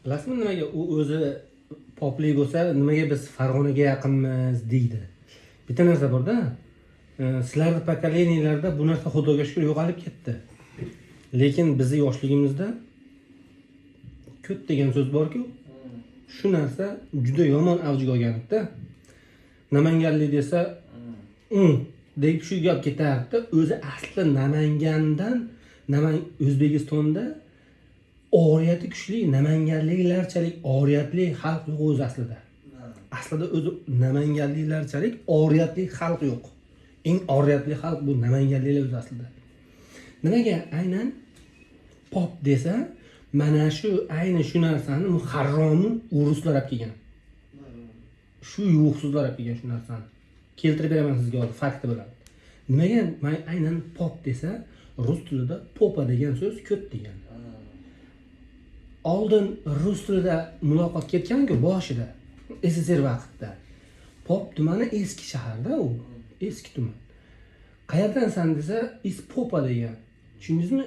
Bilasizmi, nimaga u o'zi popli bo'lsa, nimaga biz Farg'onaga yaqinmiz deydi? Bitta narsa borda, sizlarni поколения larda bu narsa, xudoga shukur, yo'qolib ketdi. Lekin bizni yoshligimizda "ko't" degan so'z borku, shu narsa juda yomon avjiga olgan. Namanganlik desa, deb shu gap ketardida. O'zi asli Namangandan, O'zbekistonda oriyati kuchli namanganliklarchalik oriyatli xalq yo'q o'zi aslida. Aslida o'zi namanganliklarchalik oriyatli xalq yo'q. Eng oriyatli xalq bu namanganliklar o'zi aslida. Nimaga aynan pop desa, mana shu, ayni shu narsani harromi uruslar olib kelgan, shu yuvuqsizlar olib kelgan shu narsani. Keltirib beraman sizga hozir fakti bilan. Nimaga aynan pop desa, rus tilida попа degan so'z ko't degan. Oldin rus tilida muloqot ketganku boshida, SSSR vaqtida. Pop tumani eski shaharda, u eski tuman. Qayerdansan desa, "Из попа" degan, tushundingizmi?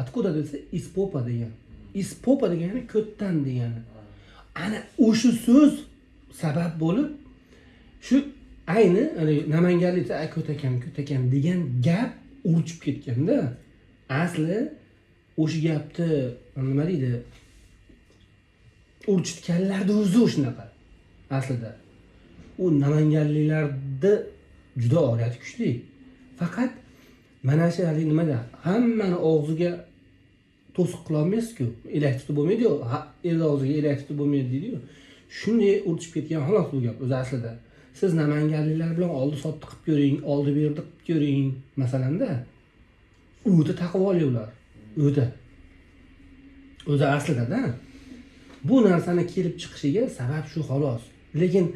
Откуда desa, "Из попа" degan. "Из попа" degani ko'tdan degani. Ana o'sha so'z sabab bo'lib, shu ayni haligi namanganlik desa, "Ko't ekan, ko't ekan" degan gap urchib ketganda. Asli o'sha gapni, nima deydi, urchitganlarni o'zi shunaqa. Aslida u namanganliklarni juda oriyati kuchli. Faqat mana shu haligi nimada, hammani og'ziga to'siq qilolmaysizku, elak tutib bo'lmaydiyu, el og'ziga elak tutib bo'lmaydi deydiyu. Shunday urchib ketgan xolos bu gap o'zi aslida. Siz namanganliklar bilan oldi sotdi qilib ko'ring, oldi berdi qilib ko'ring masalanda, o'ta taqvoli ular, o'ta o'zi aslidada. Bu narsani kelib chiqishiga sabab shu xolos. Lekin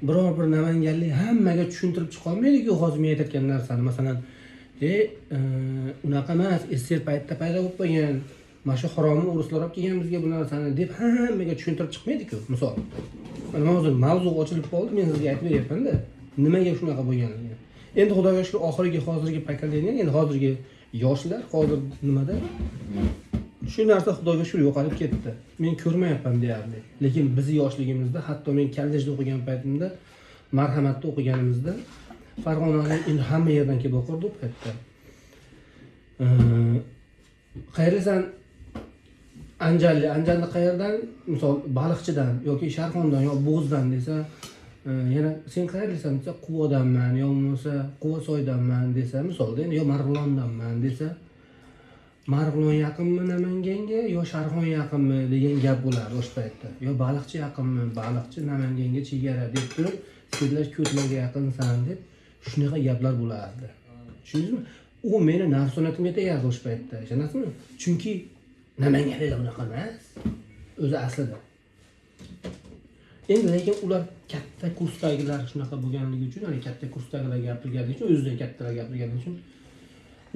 biror bir namanganlik hammaga tushuntirib chiqolmaydiku hozir men aytayotgan narsani. Masalan, unaqa emas, SSR paytida paydo bo'lib qolgan, mana shu haromi o'rislar olib kelgan bizga bu narsani deb hammaga tushuntirib chiqmaydiku. Misol, mana hozir mavzu ochilib qoldi, men sizga aytib beryapmanda nimaga shunaqa bo'lganligini. Endi xudoga shukur, oxirgi, hozirgi поколение, endi hozirgi yoshlar, hozir nimada, shu narsa xudoga shukur yo'qolib ketdi, men ko'rmayapman deyarli. Lekin bizni yoshligimizda, hatto men kollejda o'qigan paytimda, Marhamatda o'qiganimizda, Farg'onani endi hamma yerdan kelib o'qirdi u paytda. Qayerdasan? Anjanli. Anjanni qayerdan? Misol, Baliqchidan yoki Sharxondan yo Bo'g'izdan desa, yana sen qayerlisan desa, Quvadanman yo bo'lmasa Quvasoydanman desa, misolda endi, yo Marg'ilondanman desa, Marg'ilon yaqinmi Namanganga yo Sharxon yaqinmi degan gap bo'lardi o'sha paytda. Yo Baliqchi yaqinmi, Baliqchi Namanganga chegara deb turib, senlar ko'tlarga yaqinsan deb shunaqa gaplar bo'lardi, tushundingizmi? U meni nafsoniyatimga tegardi o'sha paytda, ishonasizmi? Chunki namanganliklar unaqa emas o'zi aslida. Endi lekin ular katta kursdagilar shunaqa bo'lganligi uchun, ya'ni katta kursdagilar gapirganligi uchun, o'zidan kattalar gapirganligi uchun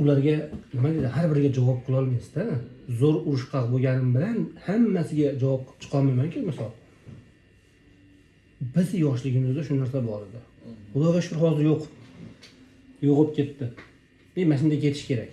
ularga, nima deydi, har biriga javob qilolmaysizda. Zo'r urushqoq bo'lganim bilan hammasiga javob qilib chiqolmaymanku. Misol, bizni yoshligimizda shu narsa bor edi, xudoga shukur, hozir yo'q, yo'qolib ketdi. И mana shunday ketish kerak.